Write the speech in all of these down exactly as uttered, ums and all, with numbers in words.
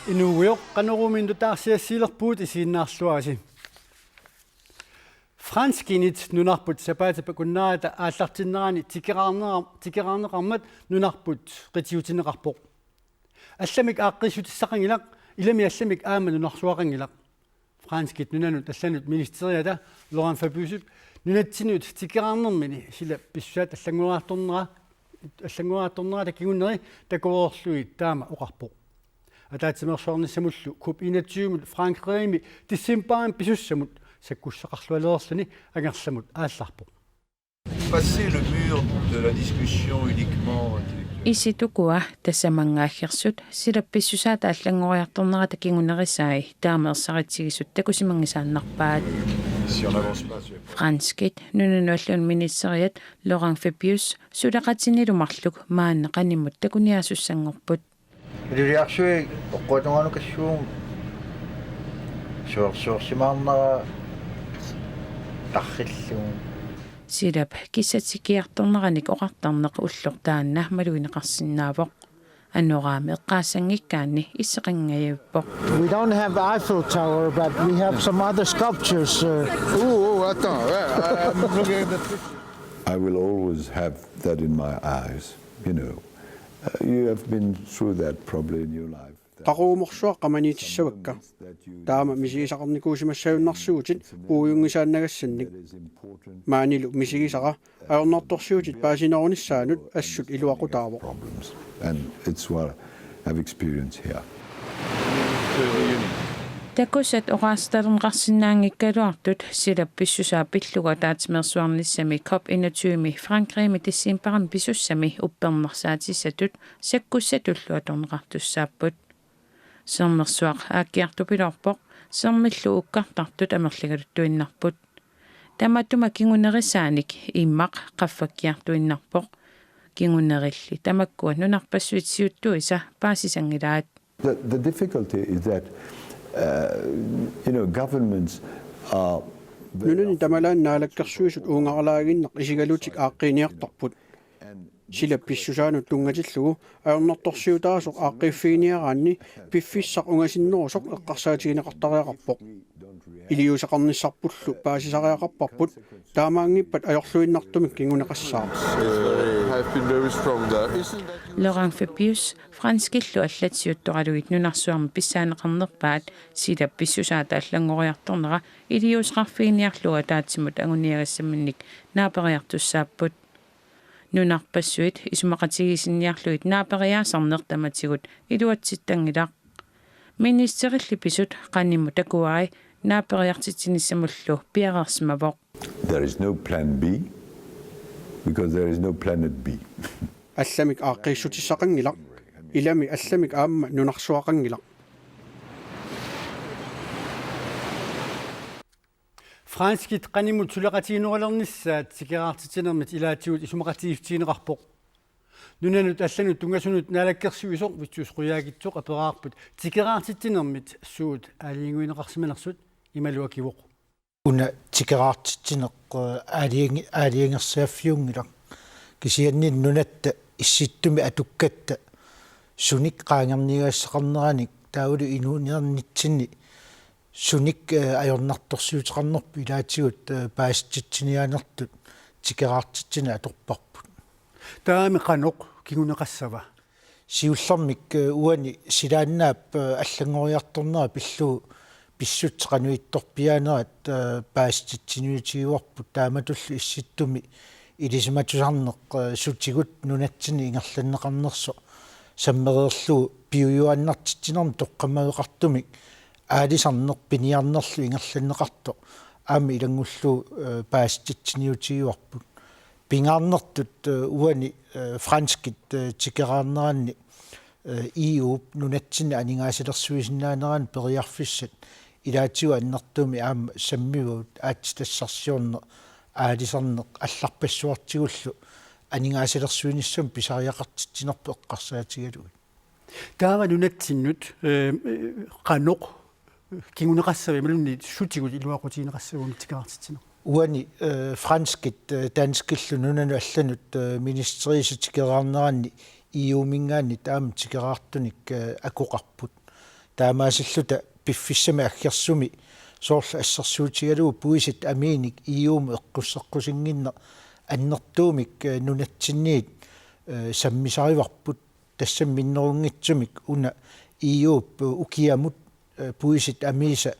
Inuugujoq, Qanoruuminnut taarsiassiilerpugut, isiginnaarluarisi. Franskinit nunarput sapaatip akunnerata aallartinnerani tikeraarnera-, tikeraarneqarmat nunarput qitiutinneqarpoq. Allamik aaqqiissutissaqanngilaq, ilami allamik aamma nunarsuaqanngilaq. Franskit nunanut allanut ministeriata Laurent Fabiusip nunatsinnut tikeraarnermini sila pissusaata allanngoriartornera-, allanngoriartornerata kinguneri takoreerlugit taama oqarpoq. Ataatsimeersuarnissamullu COP enogtyve-mut Frankrigimi decembarimi pisussamut sakkussaqarlualereerluni angerlamut aallarpoq. Passer le mur de la discussion uniquement intellectuelle. Isip ukua tasamangaaggersut sila pissusaata allanngoriartornerata kingunerisai taama ersaritsigisut takusimanngisaannarpaat. Si on n'avance pas sur les... Franskit nunanut allanut ministeriat Laurent Fabius suleqatinilu marluk maanna qanimut takuniaasussanngorput. Iluliarsuit oqquatungaanukassuugut soorsoorsimaarnera tarrillugu. Silap kissatikiartorneranik oqartarneq ulloq taanna malugineqarsinnaavoq. Anoraami eqqaassanngikkaanni isseqanngajavippoq. We don't have Eiffel Tower, but we have some other sculptures, uh, Oh, oh, attends, ouais, I'm looking at the picture. I will always have that in my eyes, you know. Uh, you have been through that probably in your life. Qaqugumorsuaq qamaniitissavakka. Taama misigisaqarnikuusimassagunarsuutit puigunngisaannagassannik. Maanilu misigisara ajornartorsiutit paasinerunissaanut assut iluaqutaavoq. Problems. And it's what I've experienced here. Takusat oqaasitalerneqarsinnaanngikkaluartut silap pissusaa pillugu ataatsimeersuarnissami COP enogtyve-mi Frankrigimi decembarimi pisussami uppernarsaatissatut sakkussatullu atorneqartussaapput. Sermersuaq aakkiartupiloorpoq, sermillu ukkartartut amerligaluttuinnarput. Tamatuma kingunerisaanik immaqa qaffakkiartuinnarpoq. Kingunerilli tamakkua nunarpassuit siuttuisa paasisanngilaat. The, the difficulty is that, uh, you know, governments are very... Nunani often tamalaani naalakkersuisut uungaralaaginnaq isigalutik aaqqiiniartarput. Sila pissusaanut tunngatillugu ajornartorsiutaasoq aaqqiiffiginiaraanni piffissaq ungasinnerusoq eqqarsaatigineqartariaqarpoq. Iliuuseqarnissarpullu paasisariaqarparput, taamaanngippat ajorluinnartumik kinguneqassaaq. Uh, have been very strong there. Isn't that... Laurent Fabius, franskillu allat siuttoralugit nunarsuarmi pissaaneqarnerpaat, silap pissusaata allanngoriartornera iliuuseqarfiginiarlugu ataatsimut anguniagassaminnik naaperiartussaapput. Nunarpassuit isumaqatigiissinniarlugit naaperiaasarneq tamatigut iluatsittanngilaq. Ministerilli pisut qanimut takuai naaperiartitsinissamullu piareersimavoq. There is no plan B, because there is no planet B. Allamik aaqqiissutissaqanngilaq. Ilami allamik aamma nunarsuaqanngilaq. Franskit qanimut suleqatiginerulernissaat tikeraartitsinermit ilaatigut isumaqatigiissutigineqarpoq. Nunanut allanut tunngasunut naalakkersuisoq Vittus Qujaukitsoq aperaarput tikeraartitsinermit suut aalajangiunneqarsimanersut, imalu akivoq: Una tikeraartitsineq, eh, aalajangi-, aalajangersaaffiunngilaq. Kisianni nunatta issittumi atukkatta sunik qaangerniagassaqarneranik taavalu inuuniarnitsinni sunik, eh, ajornartorsiuteqarnerput ilaatigut, eh, paasititsiniaanertut tikeraartitsineq atorparput. Taamami qanoq kinguneqassava? Siullermik, eh, uani silaannaap, eh, allanngoriartornera pillugu pissutsit qanoq ittorpiaanerat, eh, paasititsiniutigivarput, taamatullu issittumi ilisimatusarneq, eh, sutigut nunatsinni ingerlanneqarnersoq sammereerlugu piujuaannartitsinermik toqqammaveqartumik aalisarneq piniarnerlu ingerlanneqartoq aamma ilanngullugu, eh, paasititsiniutigivarput. Pingaarnertut, eh, uani, eh, franskit, eh, tikeraarneranni, eh, E U-p nunatsinni aningaasalersuisinnaanerani periarfissat ilaatigut annertuumik aamma sammivagut, aatsitassarsiorneq, aalisarneq allarpassuartigullu aningaasalersuinissamut pisariaqartitsinerput eqqarsaatigalugit. Taava nunatsinnut, eh, qanoq kinguneqassava imaluunniit sutigut iluaqutigineqassava una tikeraartitsineq? Uani, eh, franskit, eh, danskillu nunanut allanut, eh, ministeriisa tikeraarneranni E U-minngaanniit aamma tikeraartunik, eh, akoqarput. Taamaasilluta piffissami aggersumi soorlu assersuutigalugu puisit amiinik E U-mut eqqusseqqusinnginneq annertuumik, eh, nunatsinniit, eh, sammisarivarput. Tassami minnerunngitsumik una E U-p ukiamut, eh, puisit amiisa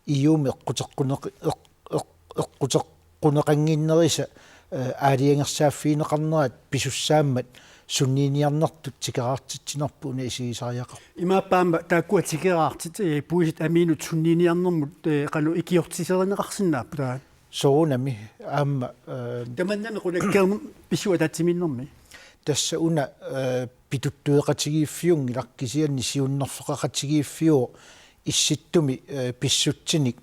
E U-mut eqquteqquneq-, eq-, eq-, eqquteqquneqannginnerisa, eh, aalajangersaaffigineqarnerat pisussaammat sunniiniarnertut tikeraartitsinerput una isigisariaqarpoq. Imaappa aamma taakkua tikeraartit, eh, puisit amiinut sunniiniarnermut, eh, qanoq ikiortiserineqarsinnaapput taava? Soorunami aamma, eh, tamannami qulakkeerneq pissutsit ataatsimiinnermi. Tassa una, eh, pituttueqatigiiffiunngilaq kisianni siunnerfeqaqatigiiffiuvoq issittumi, eh, pissutsinik,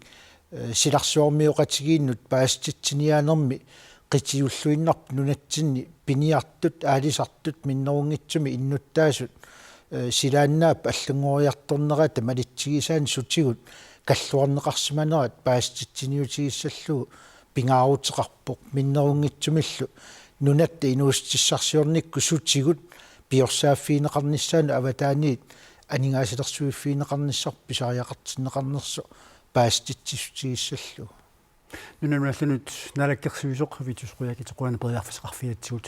eh, silarsuarmioqatigiinnut paasititsiniaanermi qitiulluinnarpoq nunatsinni piniartut, aalisartut, minnerunngitsumik innuttaasut, eh, silaannaap allanngoriartornerata malitsigisaannik sutigut kalluarneqarsimanerat paasititsiniutigissallugu pingaaruteqarpoq minnerunngitsumillu nunatta inuussutissarsiornikkut sutigut piorsaaffigineqarnissaannut avataaniit aningaasalersuiffigineqarnissarput pisariaqartinneqarnersoq paasititsissutigissallugu. Nunanut allanut naalakkersuisoq Vittus Qujaukitsoq, qujanaq periarfissaqarfigigatsigut.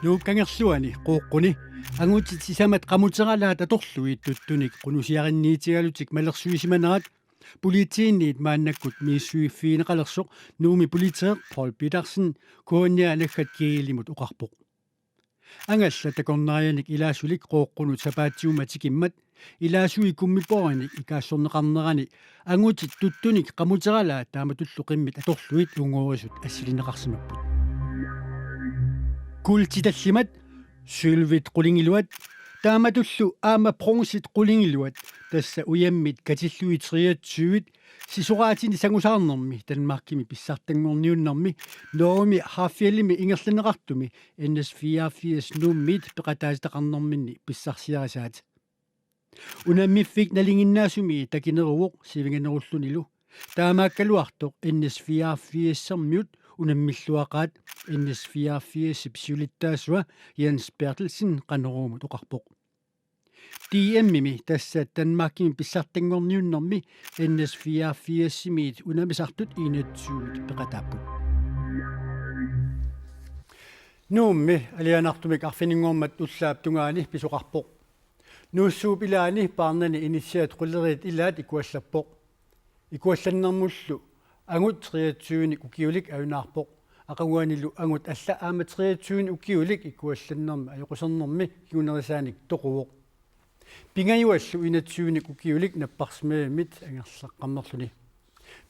Nuukkangerluani Qooqquni angutit sisamat qamuteralaat atorlugit tuttunik qunusiarinniitigalutik malersuisimanerat politiinniit maannakkut misissuiffigineqalersoq Nuummi politeeq Poul Petersen K N R naggat G L-imut oqarpoq. Angallat takornarianik ilaasulik Qooqqunut sapaatsiguma tikimmat ilaasuik kummipoorinik ikaassorneqarnerani angutit tuttunik qamuteralaat taamatullu qimmit atorlugit ungoorisut assilinneqarsimapput. Kuultit tallimat, sølvit qulingiluat, taamatullu aamma bronzit qulingiluat, tassa ujammit katillugit treogtyvit sisoraatini sangusaarnermi Danmarkimi pissartanngorniunnermi Norgemi Hafjellimi ingerlanneqartumi N S fireogfirs Nuummiit peqataatitaqarnerminni pissarsiarisaat. Unammiffik nalinginnaasumi takineruvoq sivinganerullunilu. Taamaakkaluartoq N S fireogfirsermiut unammilluaqaat, N S fireogfirsip siulittaasua Jens Berthelsen Qanoruumut oqarpoq. D M-imi, tassa Danmarkimi pissartanngorniunnermi N S fireogfirsimiit unammisartut enogtyvit peqataapput. Nuummi alianartumik arfininngormat ullaap tungaani pisoqarpoq. Nuussuup ilaani paarnani inissiat quleriit ilaat ikuallappoq. Ikuallannermullu angut treogtyvenik ukiulik ajunaarpoq. Aqaguanilu angut alla aamma treogtyvenik ukiulik ikuallannermi ajoqusernermi kingunerisaanik toquvoq. Pingajuallu enogtyvenik ukiulik napparsimavimmit angerlaqqammerluni.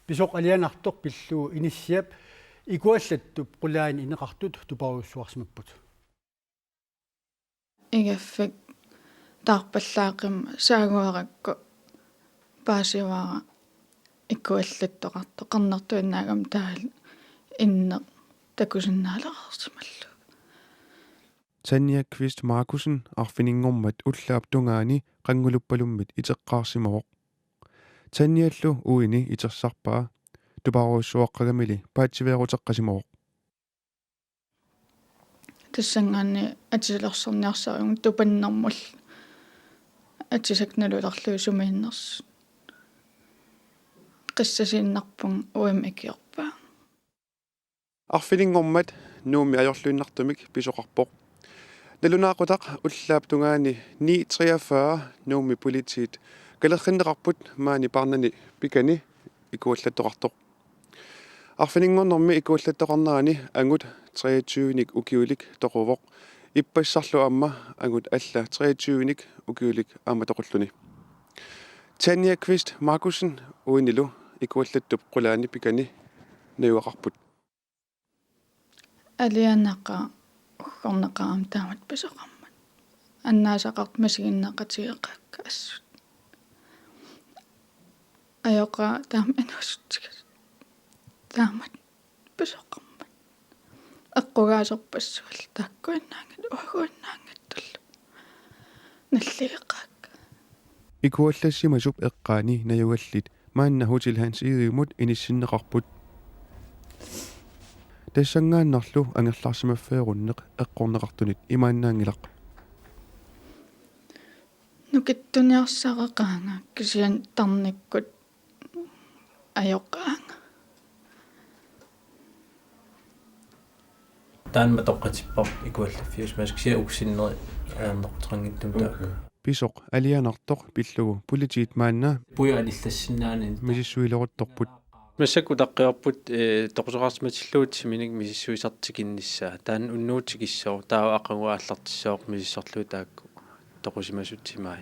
Pisoq alianartoq pillugu inissiap ikuallattup qulaani ineqartut tuparujussuarsimapput. Igaffik taarpallaaqimmat saaguarakku paasivara ikuallattoqartoq, qernertuinnaagami taavalu inneq takusinnaaleraarsimallugu. Tanja Kvist Markussen arfininngormat ullaap tungaani qannguluppalummit iteqqaarsimavoq. Tanjallu uini itersarpaa tuparujussuaqqagamili paatsiveeruteqqasimavoq. Tassanngaanniit atisalersorniarsariga tupannermullu atisakka nalulerlugit sumiinnersut. Qissasiinnarpunga uima ikiorpaa. Arfininngormat Nuummi ajorluinnartumik pisoqarpoq. Nalunaaqutaq ullaap tungaani ni treogfyrre Nuummi politiit kalerrinneqarput maani paarnani pikani ikuallattoqartoq. Arfininngornermi ikuallattoqarnerani angut treogtyvenik ukiulik toquvoq. Ippassarlu aamma angut alla treogtyvenik ukiulik aamma toqulluni. Tanja Kvist Markussen uinilu ikuallattup qulaani pikani najugaqarput. Alianaqaaq uggornaqaaq aamma taamatut pisoqarmat. Annaasaqartut misiginnaaqatigeqaakka assut. Ajoqaaq taama inuusutsiga taamatut pisoqarmat. Eqqugaasorpassuillu taakkuinnaanngitsoq uaguinnaanngitsorlu nalligeqaakka. Ikuallassimasup eqqaani najugallit maanna Hotel Hans Egedemut inissinneqarput. Tassanngaannarlu angerlarsimaffigerunneq eqqorneqartunit imaannaanngilaq. Kittuniarsareqaanga kisianni tarnikkut ajoqaanga. Taanna matoqqatipparput ikuallaffiusimasoq kisianni uku sinneri ajornartorsuanngitsumik taakku. Okay. Pisoq alianartoq pillugu politiit maanna puja anillassinnaanani misissuileruttorput. Massakkut utaqqivarput, eh, toqusoqarsimatillugu timinik misissuisartut tikinnissaat. Taanna unnugu tikissooq, taava aqagu aallartissooq misissorlugit taakku toqusimasutsimai.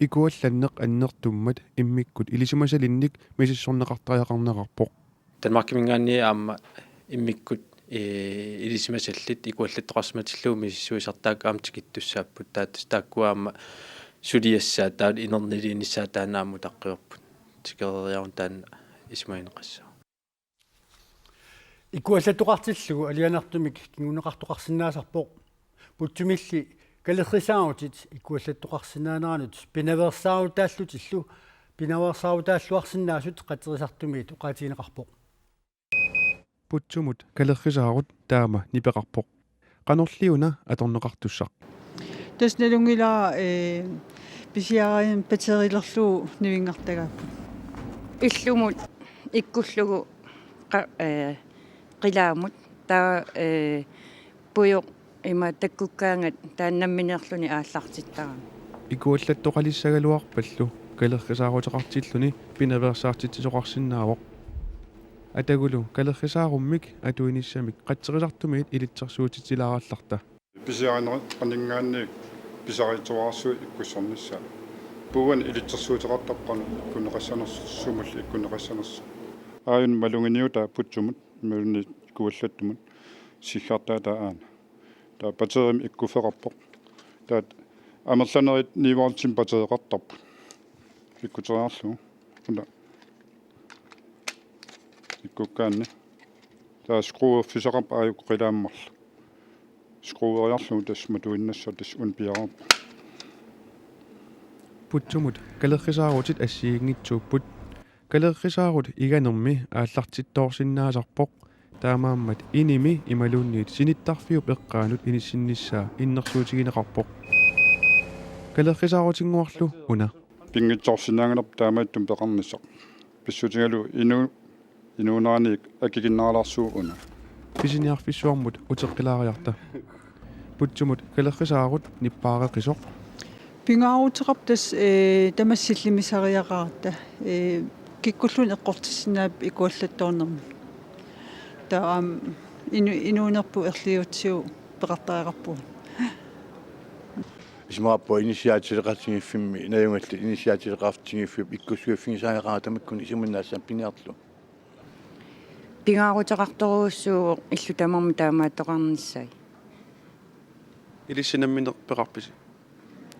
Ikuallanneq annertummat immikkut ilisimasalinnik misissorneqartariaqarneqarpoq. Danmarkiminngaanniit aamma immikkut, eh, ilisimasallit ikuallattoqarsimatillugu misissuisartaat aamma tikittussaapput, taat-, taakkua aamma suliassaat, taava inerniliinissaat taanna aamma utaqqivarput. Tikereeriaruna taanna isumagineqassaaq. Ikuallattoqartillugu alianartumik kinguneqartoqarsinnaasarpoq. Putsumilli kalerrisaarutit ikuallattoqarsinnaaneranut pinaveersaarutaallutillu pinaveersaarutaalluarsinnaasut qatserisartumiit oqaatigineqarpoq. Putsumut kalerrisaarut taama nipeqarpoq. Qanorliuna atorneqartussaq. Tassa nalunngilara, eh, pisiarinermi batterilerlugu nivinngartagaapput. Illumut ikkullugu qa-, eh, qilaamut taava, eh, pujoq ima takkukkaangat taanna nammineerluni aallartittarami. Ikuallattoqalissagaluarpallu kalerrisaaruteqartilluni pinaveersaartitsisoqarsinnaavoq. Atagulu kalerrisaarummik atuinissamik qatserisartumiit ilitsersuutitsilaarallarta. Pisiarineqarninngaanniit pisariitsuararsuit ikkussornissaat. Puuani ilitsersuuteqartarput qanoq ikkunneqassanersoq, sumulli ikkunneqassanersoq. Aajuna maluginiutaa putsumut, imaluunniit ikuallattumut, siggartaataa aana. Taava batterimik ikkuffeqarpoq. Taava amerlanerit ni voltimik battereqartarput. Ikkuteriarlugu. Una. Ikkukkaanni. Taava skruerfissaqarpoq aajuku qilaamut marluk. Skrueriarlugu tassa matuinnassaaq, tassa una piareerpoq. Putsumut kalerrisaarutit assigiinngitsuupput. Kalerrisaarut iganermi aallartittoorsinnaasarpoq. Taamaammat inimi imaluunniit sinittarfiup eqqaanut inissinnissaa innersuutigineqarpoq. Kalerrisaarutinnguarlu una. Pinngitsoorsinnaanngilarput taamaattumik peqarnissaq. Pissutigalugu inu-, inuunerani akikinneralaarsuuvoq una. Pisiniarfissuarmut uteqqilaariarta. Putsumut kalerrisaarut nippaareqisoq. Pingaaruteqarpoq tassa, eh, tamassi sillimisariaqaratta, eh, kikkulluunniit eqqortissinnaavoq ikuallattoornermik. Taava aamma inu-, inuunerput erliutsigu peqartariaqarpugut. Isumaqarpunga inissiaatileqatigiiffimmi, najugallit inissiaatileqatigiiffiup ikkussuiffigisariaqarami tamakkuninnga isumannaassamut piniarlugu. Pingaaruteqartorujussuuvoq illut tamarmik taamaattoqarnissai. Ilissi nammineq peqarpisi?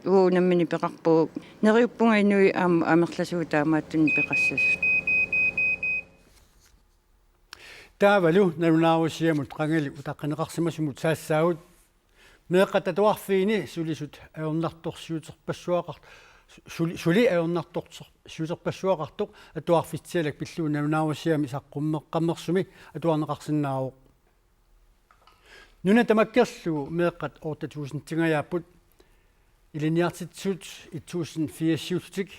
Uu, nammineq peqarpugut. Neriuppunga inuit aamma amerlasuut taamaattunik peqassasut. Taavalu nalunaarusiamut qangali utaqqineqarsimasumut saassaagut. Meeqqat atuarfiini sulisut ajornartorsiuterpassuaqart-, suli, suli ajornartorsiuterpassuaqartoq atuarfitsialak pillugu nalunaarusiami saqqummeqqammersumi atuarneqarsinnaavoq. Nuna tamakkerlugu meeqqat otte tusindingajaapput, ilinniartitsisut et tusind firsiutik.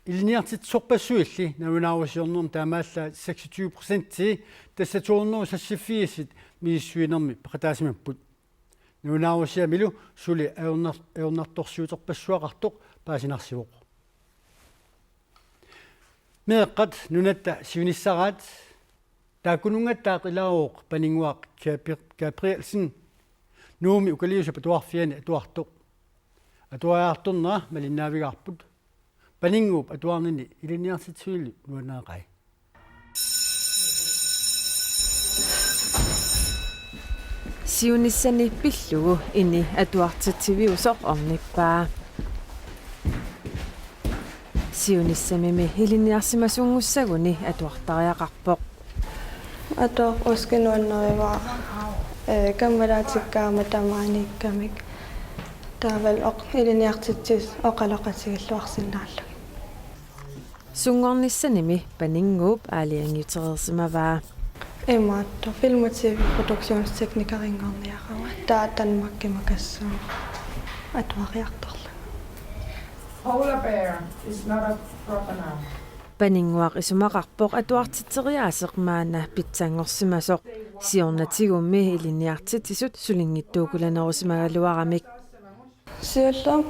Ilinniartitsisorpassuilli nalunaarusiornermi taamaallaat seksogtyve procentii, tassa to hundrede seksogfirsit misissuinermi peqataasimapput. Nalunaarusiamilu suli ajornar-, ajornartorsiuterpassuaqartoq paasinarsivoq. Meeqqat nunatta siunissaraat, taakkununngattaaq ilaavoq Paninnguaq Gabri-, Gabrielsen, Nuummi Ukaliusap Atuarfiani atuartoq. Atuariartornera malinnaavigaarput. Paninnguup atuarnini ilinniartitsisuillu nuannareqai. Siunissani pillugu ini atuartitsiviusoq ornippaa. Siunissamimi ilinniarsimasunngussagunik atuartariaqarpoq. Atuarput uski nuannerivara, ee, kammalaatikka aamma tamaaniikkamik. Taavalu oq-, ilinniartitsisut oqaloqatigilluarsinnaallugit. Sunngornissanimi Paninnguup aalajangiutereersimavaa. Imaattoq film- og tv-produktionsteknikerinngorniarama. Taava Danmarkimakassuunga atuariartorlunga. Polar bear is not a crocodile. Paninnguaq isumaqarpoq atuartitseriaaseq maanna pitsanngorsimasoq. Siornatigummi ilinniartitsisut sulinngitsuukulanerusimagaluaramik. Siullermik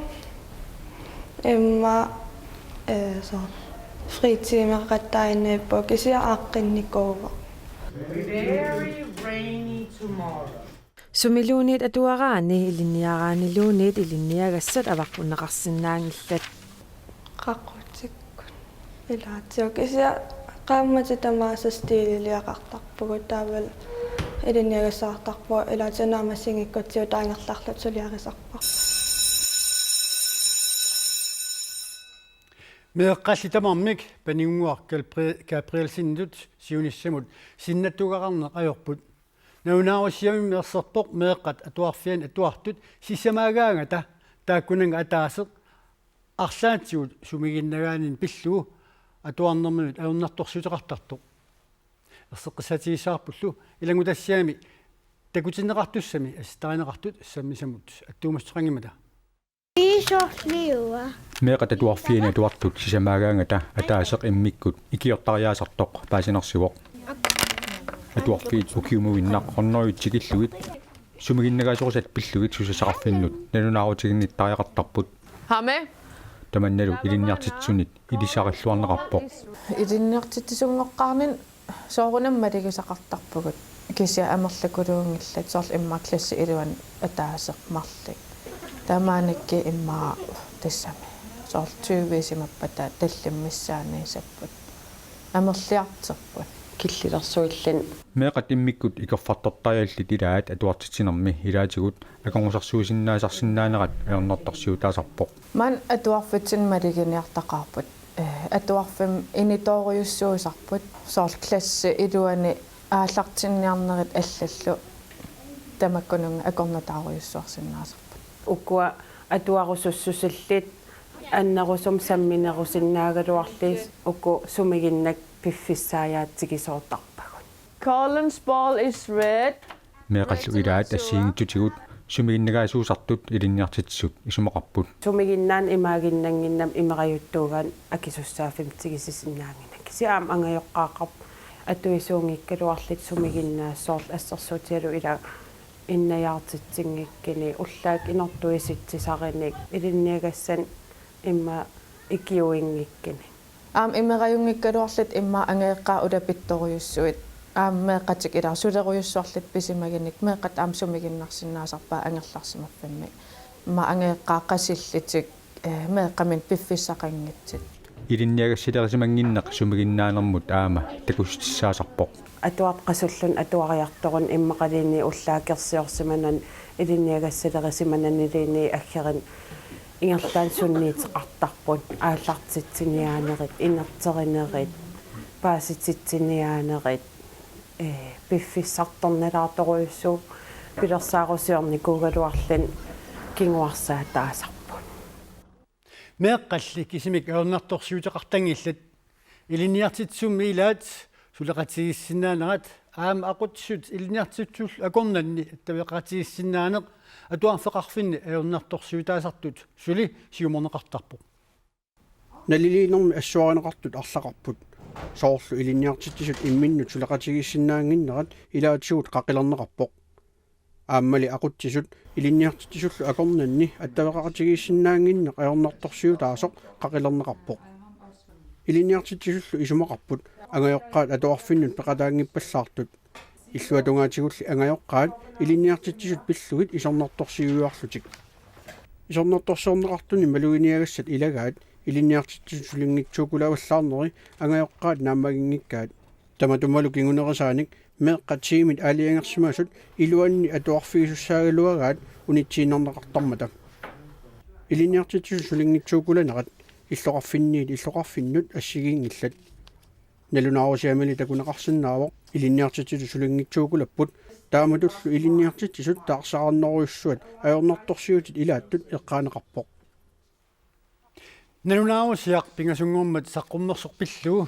immaqa, eh, soorlu fritiimeqattaarniippoq kisianni aaqqinnikuuvoq. Very rainy tomorrow. Sumiluunniit atuaraanni ilinniaraanniluunniit ilinniagassat avaqqunneqarsinnaanngillat. Qaqutikkut. Ilaatigut kisianni qaammatit tamaasa stiililiaqartarpugut taavalu ilinniagassaqartarpugut ilaatigut naammassinngikkutsigu taangerlarluta suliarisarparput. Meeqqalli tamarmik Paninnguaq Galbri-, Gabrielsenitut siunissamut sinnattugaqarneq ajorput. Nalunaarusiamimmi erserpoq meeqqat atuarfianni atuartut sisamaagaangata taakkunannga ataaseq arlaatigut sumiginnagaanini pillugu atuarnermimut ajornartorsiuteqartartoq. Erseqqissaatigissavarpullu ilanngutassiami takutinneqartussami assittarineqartut sammisamut attuumassuteqanngimmata. Isorliua. Meeqqat atuarfianni atuartut sisamaagaangata ataaseq immikkut ikiortariaasartoq paasinarsivoq. Atuarfiit ukiumuinnaq hundredet tikillugit sumiginnagaasorisat pillugit susassaqarfinnut nalunaarutiginnittariaqartarput. Hame. Tamannalu ilinniartitsisunit ilisarilluarneqarpoq. Ilinniartitsisunngoqqaarninni soorunami malugisaqartarpugut kisianni amerlakuluunngillat soorlu immaqa klassit iluanni ataaseq marluk. Taamanikkut immaqa tassami soorlu tyvisimappata tallimat missaaniissapput. Amerliartorput. Killilersuilluni. Meeqqat immikkut ikerfartortariallit ilaat atuartitsinermi ilaatigut akornusarsuisinnaasarsinnaanerat ajornartorsiutaasarpoq. Maani atuarfitsinni maluginiartaqaarput. Eh, atuarfimmi initoorujussuusarput. Soorlu klassit iluanni aallartinniarnerit allallu tamakkununnga akornutaarujussuarsinnaasarput. Ukua atuarusussusillit annerusumik samminerusinnaagaluarlugit uku sumiginnak piffissaajaatigisoortarpagut. Collins ball is red. Meeqqallu ilaat assigiinngitsutigut sumiginnagaasuusartut ilinniartitsisut isumaqarput. Sumiginnaanni imaaginnannginnami imerajuttuugaanni akisussaaffimmik tigusisinnaaginnakku. Kisianni aamma angajoqqaaqarpoq atuisuunngikkaluarlutik sumiginnaasut soorlu assersuutigalugu ila innajaartitsinngikkunik ullaakkut inortuisitsisarinik ilinniagassanik immaqa ikiuinngikkunik. Aamma imerajunngikkaluarlutik immaqa angajoqqaat ulapittorujussuit. Aamma meeqqatik ilaat sulerujussuarlutik pisimagunik meeqqat aamma sumiginnarsinnaasarpaat angerlarsimaffimmi. Immaqa angajoqqaat qasillutik, eh, meeqqaminnik piffissaqanngitsut. Ilinniagassalerisimanngimmat sumiginnaanermut aamma takussutissaasarpoq. Atuartut qasulluni atuariartoruni immaqaluunniit ullaakkut ersiorsimanani ilinniagassalerisimananiluunniit aggerani ingerlaannaq sunniuteqartarput aallartitsiniaanerit, inerterinerit, paasititsiniaanerit, eh, piffissartornalaartorujussuuvoq pilersaarusiornikuugaluarluni kinguarsaataasarput. Meeqqalli kisimik ajornartorsiuteqartanngillat. Ilinniartitsisummi ilaat suleqatigiissinnaanerat aamma aqutsisut ilinniartitsisullu akornanni attaveqatigiissinnaaneq atuarfeqarfinni ajornartorsiutaasartut suli siumorneqartarpoq. Naliliinermi assuarineqartut arlaqarput. Soorlu ilinniartitsisut imminnut suleqatigiissinnaannginnerat ilaatigut qaqilerneqarpoq. Aammali aqutsisut ilinniartitsisullu akornanni attaveqaqatigiissinnaannginneq ajornartorsiutaasoq qaqilerneqarpoq. Ilinniartitsisullu isumaqarput angajoqqaat atuarfinnut peqataanngippallaartut. Illuatungaatigulli angajoqqaat ilinniartitsisut pillugit isornartorsiuiarlutik. Isornartorsiorneqartunik maluginiagassat ilagaat ilinniartitsisut sulinngitsuukulavallaarneri angajoqqaat naammaginngikkaat. Tamatumalu kingunerisaanik meeqqat tiimit aalajangersimasut iluanni atuarfigisussaagaluagaat unitsiinnarneqartarmata. Ilinniartitsisut sulinngitsuukulanerat illoqarfinniit illoqarfinnut assigiinngillat. Nalunaarusiamili takuneqarsinnaavoq ilinniartitsisut sulinngitsuukulapput taamatullu ilinniartitsisut taarsaqarnerujussuat ajornartorsiutit ilaattut eqqaaneqarpoq. Nalunaarusiaq pingasunngormat saqqummersoq pillugu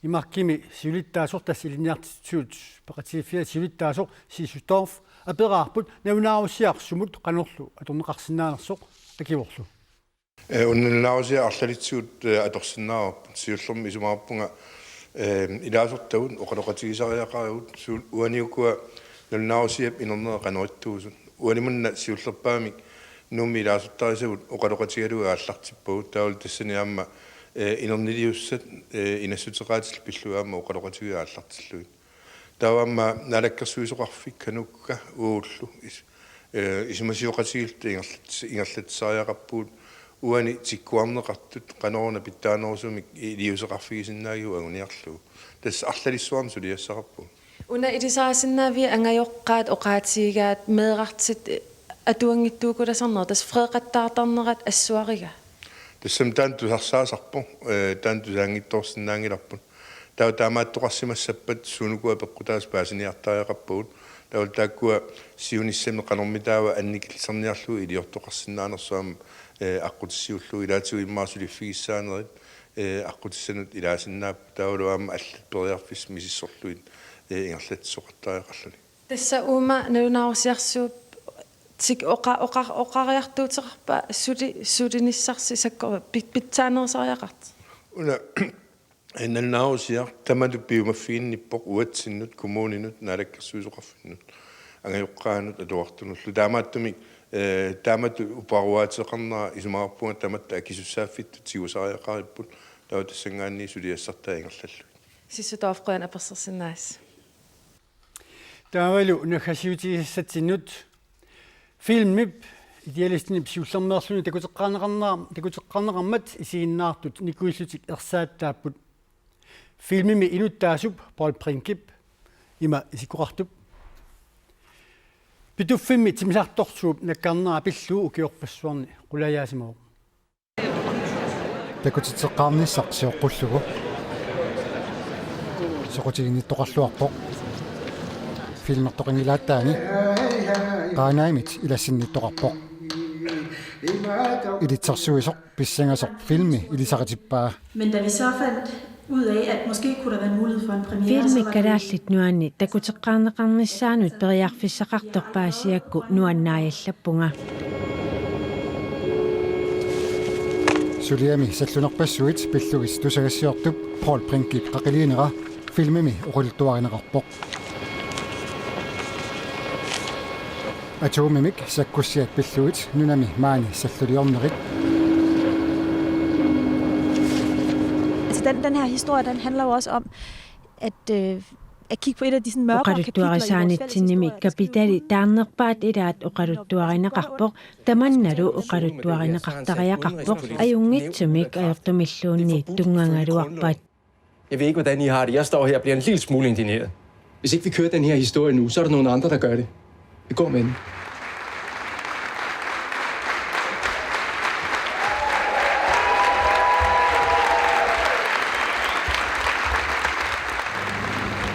Imarkimi siulittaasoq tassa ilinniartitsisut peqatigiiffiata siulittaasoq Sisu Dorph aperaarput nalunaarusiaq sumut qanorlu atorneqarsinnaanersoq akivorlu. Eh, una nalunaarusiaq arlalitsigut, eh, atorsinnaavarput, siullermik isumaqarpunga, eh, ilaasortagut oqaloqatigisariaqarigut, su-, uani ukua nalunaarusiap inernera qanoq ittuusut. Uani manna siullerpaamik Nuummi ilaasortarisagut oqaloqatigalugit aallartippagut, taavalu tassani aamma, eh, inerniliussat, eh, inassuteqaatillit pillugit aamma oqaloqatigalugit aallartillugit. Taava aamma naalakkersuisoqarfik Kanukka uagullu is-, eh, isumasioqatigiilluta ingerlats-, ingerlatsisariaqarpugut uani tikkuarneqartut qanoruna pitsaanerusumik iliuuseqarfigisinnaagigut anguniarlugu. Tassa arlalissuarnik suliassaqarpugut. Una ilisarisinnaaviit angajoqqaat oqaatigigaat meerartit atuanngitsuukulasarnerat, tassa freeqattaartarnerat assuariga. Tassami taanna tusarsaasarpoq, eh, taanna tusaanngitsoorsinnaanngilarput. Taava taamaattoqarsimassappat suut ukua peqqutaasut paasiniartariaqarpagut. Taava taakkua siunissami qanormitaava annikillisarniarlugu iliortoqarsinnaanersoq aamma, eh, aqqutissiullugu, ilaatigut immaqa suliffigissaanerit, eh, aqqutissanut ilaasinnaapput, taavalu aamma allat periarfissat misissorlugit, eh, ingerlatsisoqartariaqarluni. Tassa uuma nalunaarusiarsuup tik oqa-, oqa-, oqariartuuteqarpa suli sulinissarsi sakkortut pi-, pitsaanerusariaqartut? Una nalunaarusiaq taamatut piumaffiginnippoq uatsinnut, kommuninut, naalakkersuisoqarfinnut, angajoqqaanut atuartunullu. Taamaattumik, eh, taamatut uparuaateqarnera isumaqarpunga tamatta akisussaaffittut tigusariaqaripput, taava tassanngaanniit suliassartaa ingerlallugit. Sissudorf, qujanaq apersorsinnaagavit. Taavalu naggasiutigissatsinnut. Filmip idealistinip siullermeerluni takuteqqaarneqarnera-, takuteqqaarneqarmat isiginnaartut nikuillutik ersaattaapput. Filmimi inuttaasup Paul Prinkip ima isikkoqartup: Pituffimmi timmisartorsuup nakkarnera pillugu ukiorpassuarni qulajaasimavoq. Takutitseqqaarnissaq sioqqullugu. Soqutiginnittoqarluarpoq. Filmertoqanngilaataani Qaanaamit ilassinnittoqarpoq. Ilitsersuisoq pissangasoq filmi ilisaritippaa. Men da vi så fandt ud af, at måske kunne der være en mulighed for en premiere, så Filmi var det Kalaallit Nunaanni takuteqqaarneqarnissaanut periarfissaqartoq paasiakku nuannaajallappunga. Suliami sallunerpassuit pillugit tusagassiortup Paul Prinkip qaqiliinera filmimi oqaluttuarineqarpoq. Atomimik sakkussiat pillugit nunami maani salluliornerit. Altså, den, den her historie, den handler jo også om at, øh, at kigge på et af de sådan mørkere kapitler i vores fælles Oqaluttuarisaanitsinnimi historie, der kapitali taarnerpaat ilaat oqaluttuarineqarpoq, tamannalu oqaluttuarineqartariaqarpoq, ajunngitsumik ajortumilluunniit tunngagaluarpat. Jeg ved ikke, hvordan I har det. Jeg står her og bliver en lille smule indigneret. Hvis ikke vi kører den her historie nu, så er der nogle andre, der gør det. Vi går med den.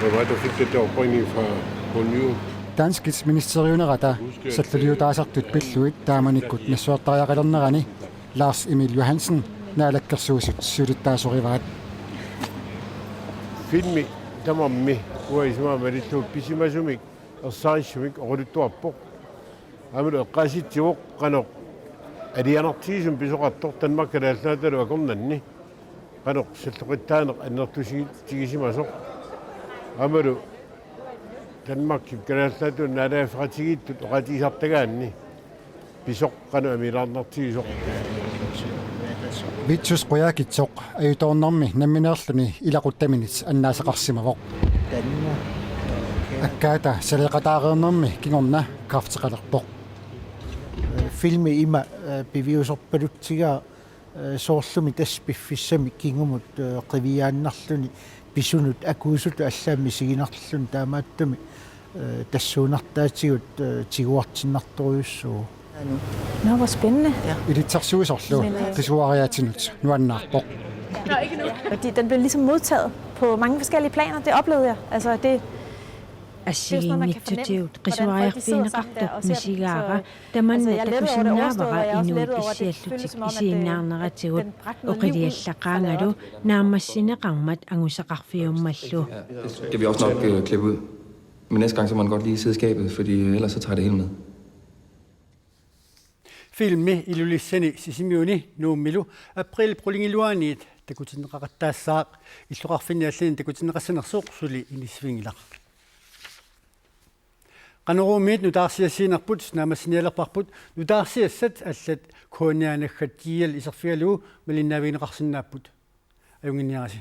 Hvad var det, der fik den der opringning fra Poul Nyrup? Danskit ministeriunerata salluliutaasartut pillugit taamanikkut nassuertariaqalernerani Lars Emil Johansen Naalakkersuisut siulittaasorivaat. Filmi tamarmi uanga isumaa malillugu pisimasumik ersarissumik oqaluttuarpoq. Aammalu eqqaasitsivoq qanoq alianartigisumik pisoqartoq Danmarkip Kalaallit Nunaatalu akornanni. Qanoq salloqittaaneq annertusigitigisimavoq. Aammalu Danmarkip Kalaallit Nunaata naalagiffeqatigiittut oqaatigisartagaanni pisoq qanoq amiilaarnartigisoq. Vittus Qujaukitsoq ajutoornermi nammineerluni ilaquttaminit annaasaqarsimavoq. Akkaata saleqataareernermi kingorna kræfteqalerpoq. Filmi ima, øh, piviusorpalutsigaa, øh, soorlumi tassa piffissami kingumut, øh, qiviaannarluni pisunut akuusutut allaat misiginarluni, taamaattumik, øh, tassuunartaatigut, øh, tiguartinnartorujussuuvoq. Nå, hvor spændende. Ilitsersuisorlu qisuariaatinut nuannaarpoq. Fordi den blev ligesom modtaget på mange forskellige planer, det oplevede jeg. Altså, det, det er jo sådan noget, man kan fornemme, Assigiinngitsutigut qisuariarfigineqartoq misigaara, tamanna takusinnaavara inuit issiallutik isiginnaarneratigut, oqiliallaqaangalu naammassineqarmat angusaqarfiummallu. Det skal vi også nok, øh, klippe ud. Men næste gang, så må man godt lige sidde i skabet, fordi, øh, ellers så tager det hele med. Filmi Ilulissani Sisimiuni Nuummilu aprilip qulingiluaaniit takutinneqaqattaassaaq. Illoqarfinni allani takutinneqassanersoq suli inissivinngilaq. Qanoruumiit nutaarsiassiinerput naammassinialerparput, nutaarsiassat allat K N R naggat G L iserfigalugu malinnaavigineqarsinnaapput. Ajunnginniarisi.